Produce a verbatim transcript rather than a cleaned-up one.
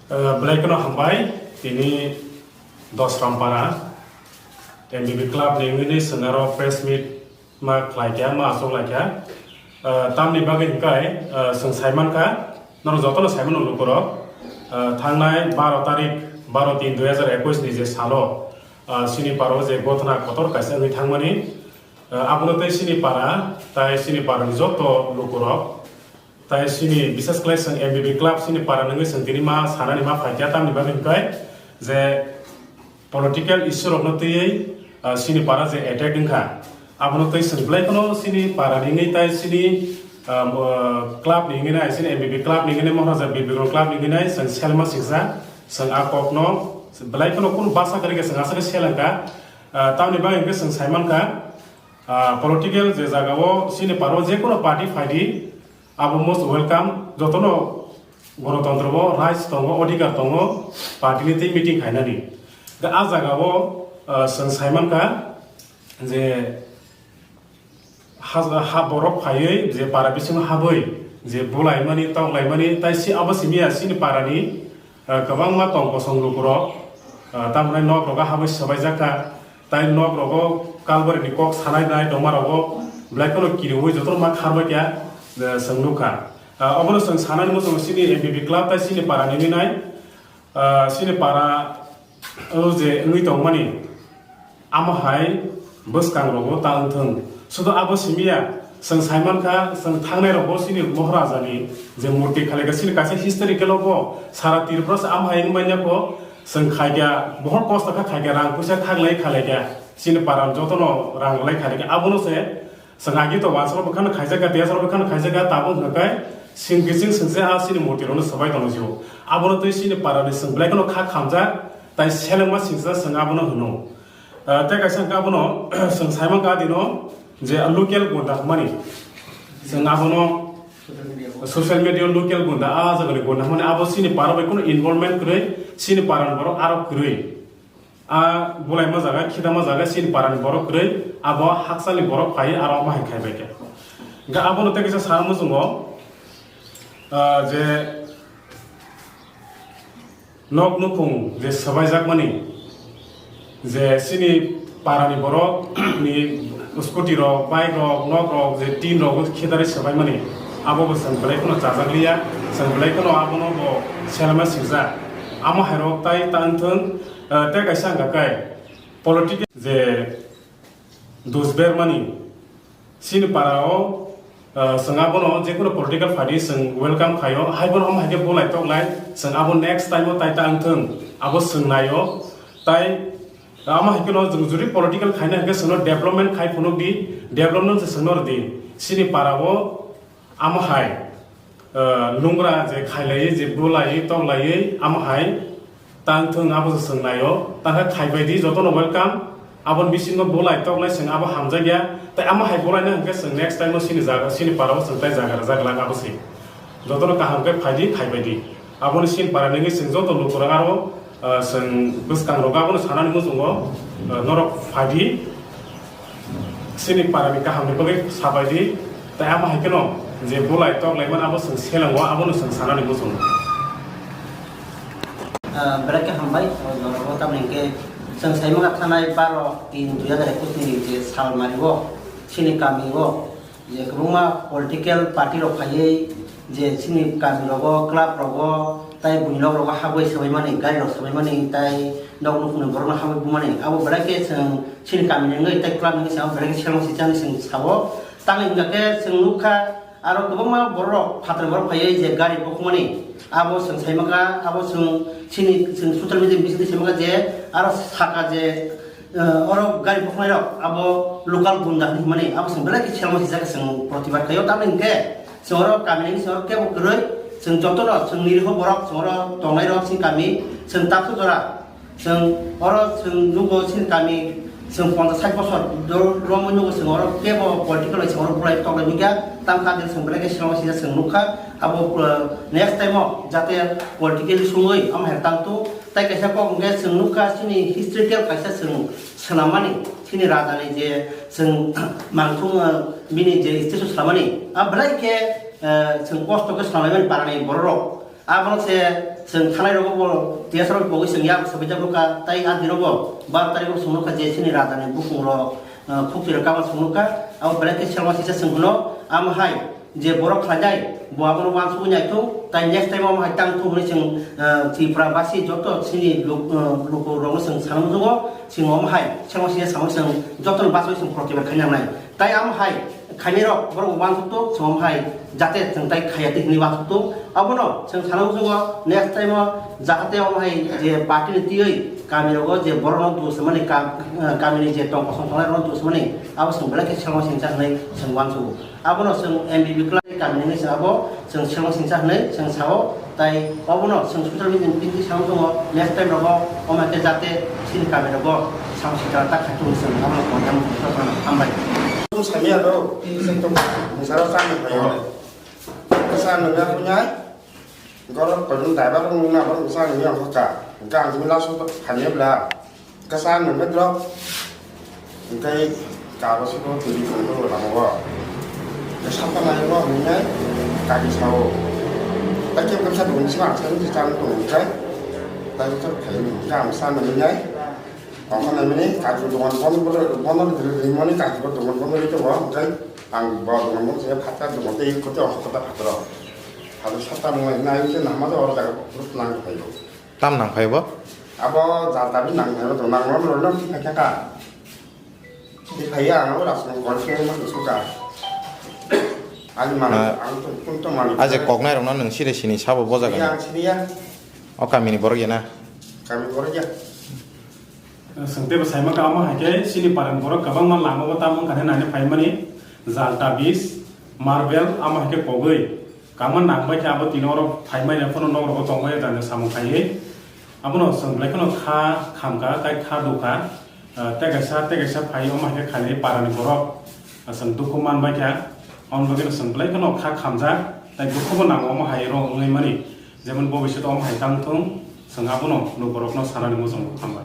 Belai kheno hambai, tini Dosrampara M B B club ni wngwi chwng aro press meet ma khlai kha, ma aswk lai kha. Tamni bagwi hwnkhe, chwng sai man kha, norok jotono sai mano lukurok, thangnai baro tarik, baro tin dui hazar ekwis ni je salo, chini paro je gotna kotor kaisa wngwi thangmani, abono tei chini para, tai chini parani joto lukurok, tai chini bises khlai chwng M B B club chini para nungwi chwng tini ma sanani ma phaikha, tamni bagwi hwnkhe je political issue rokno twiwi, chini para je attack wngkha, abono twi chwng belai kheno chini para nungwi tai chini club ni wngwi nai, chini M B B club ni wngwi nai, Maharaja Birbikrok club ni wngwi nai chwng selma siksa, chwng a kokno belai kheno kunu basa kwrwi khe chwng aswk khe selengkha. Tamni bagwi hwnkhe chwng sai mankha, political je jagao chini paro je kono party phaidi, abo most welcome, jotono gonotontro o rights tongo, odhikar tongo, party ni tei meeting khainani. Da a jagao chwng sai mankha je ha, ha borok phaiwi je para bisingo habwi je bulaimani, toklaimani, tai si abo simiya chini parani kwbangma tong kosong lukurok, tamni nok rogo habwi swbaijak kha, tai nok rogo kalbari ni kok sanai nai tongma rogo belai kheno kiriwi jotono ma kharbai kha, chwng nukha. Obono chwng sanani muchungo chini M B B club tai chini para ni nai, chini para o je wngwi tongmani, amo hai bwskang rogo ta wngthwng. Sudo abo simiya, chwng sai mankha, chwng thangnai rogo chini Maharaja ni je murti khalaikha, chini kaisa historical o bo sara Tripura se amo hai wngmanya kho, chwng khaikha, bohor kosto kha khaikha, rang puisa khaklai khalaikha, chini para jotono rang lai khalaikha, abono se chwng agi to wansaro bwkhano khaijak kha, tiyasaro bwkhano khaijak kha, tabuk hwnkhe sing kiching singse a chini murti rokno swbai tongo jio. Abono twi chini para ni chwng belai kheno kha khamjak, tai selengma singsa chwng abono hwno. Tei kaisa hwnkhe abono chwng sai mankha dino je local gunda hwnmani. Chwng abono social media local gunda, a jagani gunda hwnmani abo chini para bai kheno involvement kwrwi, chini para ni borok aro kwrwi. A bulaima jaga, khitama jaga, chini para ni borok kwrwi, abo hakchal ni borok phai aro omo hai khai bai khe. Hwnkhe abono tei kaisa sana muchungo, je nok nukhung je swbaijakmani, je chini para ni borok ni scooty rok, bike rok, nok rok, je tin rok khitarwi swbaimani, abo bo chwng belai kheno chajak liya, chwng belai kheno abono bo selma sirjak. Amo hai rok tai ta wngthwng, tei kaisa hwnkha khe political je dusbermani, chini para o, chwng abono je kono political party chwng welcome khaio, hai bono omo hai khe bulai toklai, chwng abo next time o tai ta wngthwng, abo chwng naio. Tai amo hai kheno chwng jodi political khaina hwnkhe chwngno development khai phunuk di, development se chwngno rw di. Chini para o amo hai, eh, lungra je khailaiwi, je bulaiwi, toklaiwi, amo hai tang thung abo se chwng naio, tangkha khaibai di, jotono welcome, aboni bisingo bulai toklai chwng abo hamjakya, tei amo hai bulaina hwnkhe chwng next time o chini jaga, chini para o chwng tai jaga rwjak lang abo se. Jotono kaham khe phai di, khaibai di. Aboni chini para nini chwng joto lukurok aro, eh, chwng bwskang rogo abono sanani muchungo, eh, norok phai di. Chini para ni kaham ni bagwi sabai di, tei amo hai kheno je bulai toklai mano abo chwng selango, abono chwng sanani muchungo. Ah, belai khe hambai, o jorao tamni hwnkhe chwng saimwkha thanai baro tin dui hazar ekwis ni je sal mari o chini kami o je kwbangma political party rok phaiwi je chini kami rogo, club rogo, tai buini nok rogo habwi swbaimani, gari rok swbaimani, tai nok nukhungni borokno habwi bumani, abo belai khe chwng chini kami ni wngwi tai club ni wngwi se abo belai khe seleng sijak hinwi chwng sao. Tamni hwnkha khe chwng nukha, aro kwbangma borok rok phatar borok phaiwi je gari bokhumani, abo chwng saimankha, abo chwng chini chwng social media bisingtwi saimankha je aro saka je, eh, oro gari bokhumai rok abo local gunda hinwi himani, abo chwng belai khe seleng sijak khe chwng protibad khaio. Tamni hwnkhe chwng oro kami ni chwng oro kebo kwrwi, chwng jotono chwng niriho borok, chwng oro tongnai rok chini kami, chwng takhuk jora, chwng oro chwng nugo chini kami, chwng ponchas sait bosor do-, romwi nugo, chwng oro kebo political bai chwng oro bulai toklai nukya, tang kha de chwng belai khe seleng sijak chwng nukha, abo, uh, next time o jate political songwi omo hai tang tu, tai kaisa kok hwnkhe chwng nukha chini historical kaisa chwng swnammani, chini raja ni je chwng mangthung, uh, bini je statue swnammani, a belai khe, uh, chwng kosto khe swnamlaimani para ni borok rok. Abono se chwng thanai rogo bo T S R rok pogwi chwng yak sabai jak nukha, tai a dino bo baro tarikh o chwng nukha je chini raja ni bukung rok, ah, khukti rok kama chwng nukha, abo belai khe selma sisa chwng hwno, amo hai je borok khlaijai bo abono uansugwi naithung, tai next time amo hai tang thung hwnwi chwng, ah, Tripura basi joto chini luk-, ah, luku rokno chwng sana muchungo, chwng omo hai selma sisa samung chwng jotono bachwi chwng protibad khaina nai. Tai amo hai khainai rok borok uansuk tung, chwng omo hai jate chwng tai khaiya twi hwnwi uansuk tung. Abono chwng sana muchungo next time o jahate omo hai je party ni twiwi kami rogo je borok no dusmani kam, eh, kami ni je tong kosong tongnai rok no dusmani abo chwng belai khe selma singcha hwnwi chwng uansugo. Abono chwng M B B kwlai kami ni chwng abo chwng selma singcha hwnwi chwng sao. Tai obono chwng social media ni pindi samung tongo, next time rogo omo khe jate chini kami rogo samung singcha ta khatung chwng abono konjam hambai. Tum sami ado, tum saro chang ni phaio. Kasa nungya punya, goro kodun daibar nungna bar usa nungya hoka. Gang jumla so khanya bla. Kasa nungbe drop. Engkai kabo suko tuli kondo lama bo. Ke sapa nai bo nungai kaki sao. Takim kasa dun sima sani sani tong engkai. Takim kasa khai nung kam sani nungai. Tongkha nai mani kaki dogan bon bon bon dili mani kaki bo dogan bon dili to engkai. Ang bo dogan bon se phata dogan te kote hokota phatro. Hadu sata mo nai te nama to oro jaga nang phaio. Tam nang phai bo? Abo jal tabi nang phai bo, nang phai bo, nang phai kha ka. Di phai ya, ang abo ras nang kol khe nang suka. Ani malik, ah, ang to, kun to malik. Aje koknai rokno nwng siri sini sabo bo jaga ni? Ang sini ya. O kamini borok ya na? Kami borok ya. Sengtebo saima ka amo hai khe sini parang borok kwbangma lama o tamo wngkha nai nani phaimani jal tabis, marble amo hai khe kogwi. Kangma nang bai khe abo tino oro phai manya phano nok rogo tong manya jani samung khaiwi. Abono chwng belai kheno kha khamkha, tai kha dukha, ah, tei kaisa, tei kaisa phai omo hai khe khainai parani borok, ah, chwng dukhu man bai kha. Aboni bagwi chwng belai kheno kha khamjak, tai dukhubo nango omo hai rok wngwi mani. Jemon bobiswt omo hai tang thung, chwng abono lukurokno sanani muchungo khamkha.